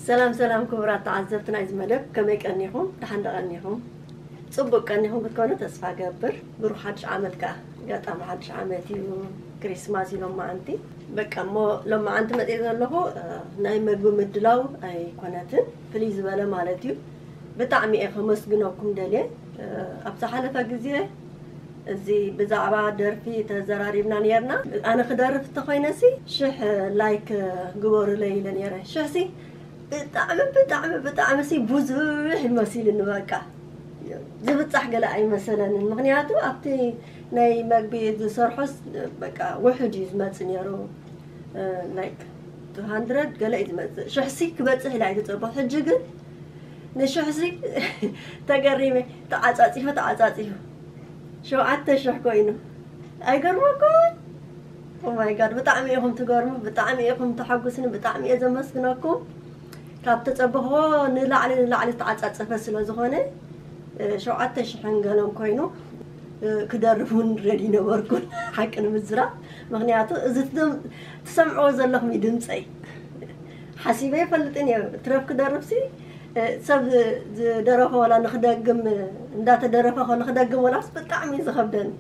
ሰላም ሰላም ክቡራት ተዓዘብቲ ናይዚ መደብ፣ ከመይ ቀኒኹም? ደሓን ዶ ቀኒኹም? ጽቡቅ ቀኒኹም ክትኮኑ ተስፋ ገብር። ብሩኽ ሓድሽ ዓመት ከኣ። ኣጋጣሚ ሓድሽ ዓመት እዩ፣ ክሪስማስ እዩ ሎማዓንቲ። በቃ እሞ ሎማዓንቲ መጽየ ዘለኹ፣ እ፣ ናይ መግቢ ምድላው ኣይኮነትን፣ ፍልይ ዝበለ ማለት እዩ። ብጣዕሚ እየ ከመስግነኩም ደልየ። እ፣ ኣብ ዝሓለፈ ግዜ እዚ ብዛዕባ ደርፊ ተዘራሪብና ነርና። ኣነ ክደርፍ እንተኾይነሲ ሽሕ ላይክ ግበሩለይ ኢለ ነረ። ሽሕሲ ብጣዕሚ ብጣዕሚ ብጣዕሚ ሲ ብዙሕ ይመሲልኒ። በቃ ዝብጻሕ ገለ ኣይመሰለንን። ምኽንያቱ ኣብቲ ናይ መግቢ ዝሰርሖስ በቃ ውሑድ እዩ ዝመጽእ ነይሩ። እ፣ ላይክ ቱ ሃንድረድ ገለ እዩ ዝመጽእ። ሽሕሲ ክበጽሕ ኢላ እዩ ዝጸበ። ሕጂ ግን ንሽሕሲ ተገሪመ። ተዓጻጺፉ ተዓጻጺፉ ሸውዓተ ሽሕ ኮይኑ። ኣይገርመኩምን? ኦ ማይ ጋድ፣ ብጣዕሚ ኢኹም ትገርሙ፣ ብጣዕሚ ኢኹም ተሐጉስኒ፣ ብጣዕሚ እየ ዘመስግነኩም። ካብ ተጸበኽዎ ንላዕሊ ንላዕሊ ተዓጻጸፈ ስለ ዝኾነ፣ እ፣ ሸውዓተ ሽሕን ገለን ኮይኑ፣ እ፣ ክደርፍ እውን ረዲ ነበርኩን፣ ሓቂ ንምዝራብ። ምኽንያቱ እዚ ትድም-፣ ትሰምዕዎ ዘለኹም እዩ ድምጸይ። ሓሲበ ይፈልጥን እየ፣ ትረፍ ክደርፍሲ፣ እ፣ ሰብ ዝ-፣ ዝደረፎ ዋላ ንኽደግም፣ እንዳተደረፈ ከሎ ክደግም ወላስ ብጣዕሚ እዩ ዝኸብደኒ።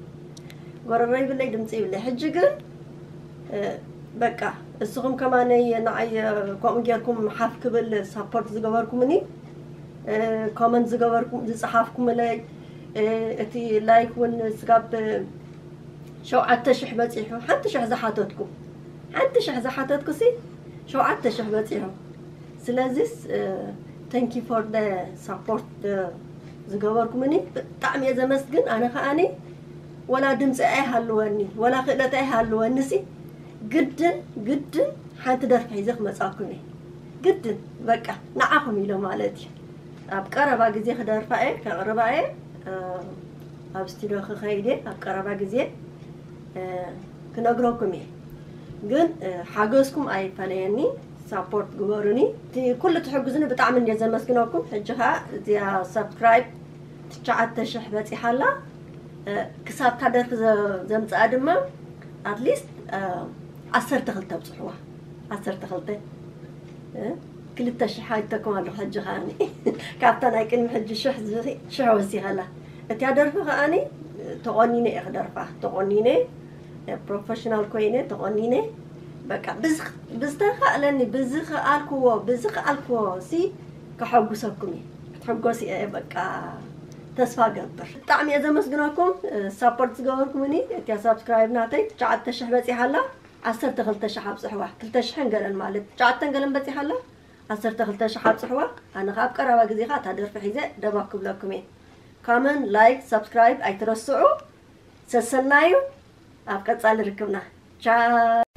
ጎረሮ ይብለይ፣ ድምጺ ይብለይ። ሕጂ ግን፣ እ፣ በቃ እስኹም ከማነይ ንዓይ፣ እ፣ ከምኡ ጌርኩም ሓፍ ክብል ሳፖርት ዝገበርኩምኒ፣ እ፣ ኮመንት ዝገበርኩም፣ ዝጸሓፍኩምለይ፣ እ፣ እቲ ላይክ እውን ስጋብ ሸውዓተ ሽሕ በጺሑ፣ ሓንቲ ሽሕ ዝሓተትኩ፣ ሓንቲ ሽሕ ዝሓተትኩሲ ሸውዓተ ሽሕ በጺሑ። ስለዚስ፣ እ፣ thank you for the support፣ እ፣ ዝገበርኩምኒ ብጣዕሚ እየ ዘመስግን። ኣነ ከኣኒ ወላ ድምፂ ኣይሃልወኒ፣ ወላ ክእለት ኣይሃልወኒሲ፣ ግድን፣ ግድን ሓንቲ ደርፊ ሒዘ ክመጻኩም እየ። ግድን፣ በቃ፣ ንዓኹም ኢለ ማለት እዩ። ኣብ ቀረባ ግዜ ክደርፋ እየ፣ ከቕርባ እየ። እ፣ ኣብ ስቱድዮ ክኸይድ እየ፣ ኣብ ቀረባ ግዜ፣ እ፣ ክነግረኩም እየ። ግን፣ እ፣ ሓገዝኩም ኣይፈለየኒ፣ ሳፖርት ግበሩኒ። እቲ ኩሉ ትሕግዙኒ ብጣዕሚ እንድየ ዘመስግነኩም። ሕጂ ኸኣ እዚኣ ሳብስክራይብ ትሽዓተ ሽሕ በጺሓ ኣላ። እ፣ ክሳብ እታ ደርፊ ዘ-፣ ዘምጽኣ ድማ ኣትሊስት፣ እ፣ ዓሰርተ ክልተ ኣብጽሕዋ። ዓሰርተ ክልተ፣ እ፣ ክልተ ሽሕ ኣይተኩም ኣለኹ። ሕጂ ከኣኒ ካብታ ናይ ቅድሚ ሕጂ ሽሕ ዝብኢ ሽሕ ወሲኸላ። እቲያ ደርፊ ከኣኒ ተቖኒነ እየ ክደርፋ። ተቖኒነ፣ እ፣ ፕሮፌሽናል ኮይነ ተቖኒነ። በቃ ብዝ-፣ ብዝተኻእለኒ፣ ብዝኸኣልክዎ፣ ብዝኸኣልክዎ ሲ ከሐጉሰኩም እየ። ክትሕጎስ እየ በቃ ተስፋ ገብር። ብጣዕሚ እየ ዘመስግነኩም፣ እ፣ ሳፖርት ዝገበርኩምኒ። እቲያ ሳብስክራይብ ናተይ ትሽዓተ ሽሕ በጺሓ ኣላ። ዓሰርተ ክልተ ሽሕ ኣብጽሕዋ። ክልተ ሽሕን ገለን ማለት ትሽዓተን ገለን በጺሓ ኣላ። ዓሰርተ ክልተ ሽሕ ኣብጽሕዋ። ኣነ ኸኣ ኣብ ቀረባ ግዜ ኸኣ እታ ደርፊ ሒዘ ደባብ ክብለኩም እየ። ካመን፣ ላይክ፣ ሳብስክራይብ ኣይትረስዑ። ሰሰናዩ፣ ኣብ ቀጻሊ ርክብና። ቻው።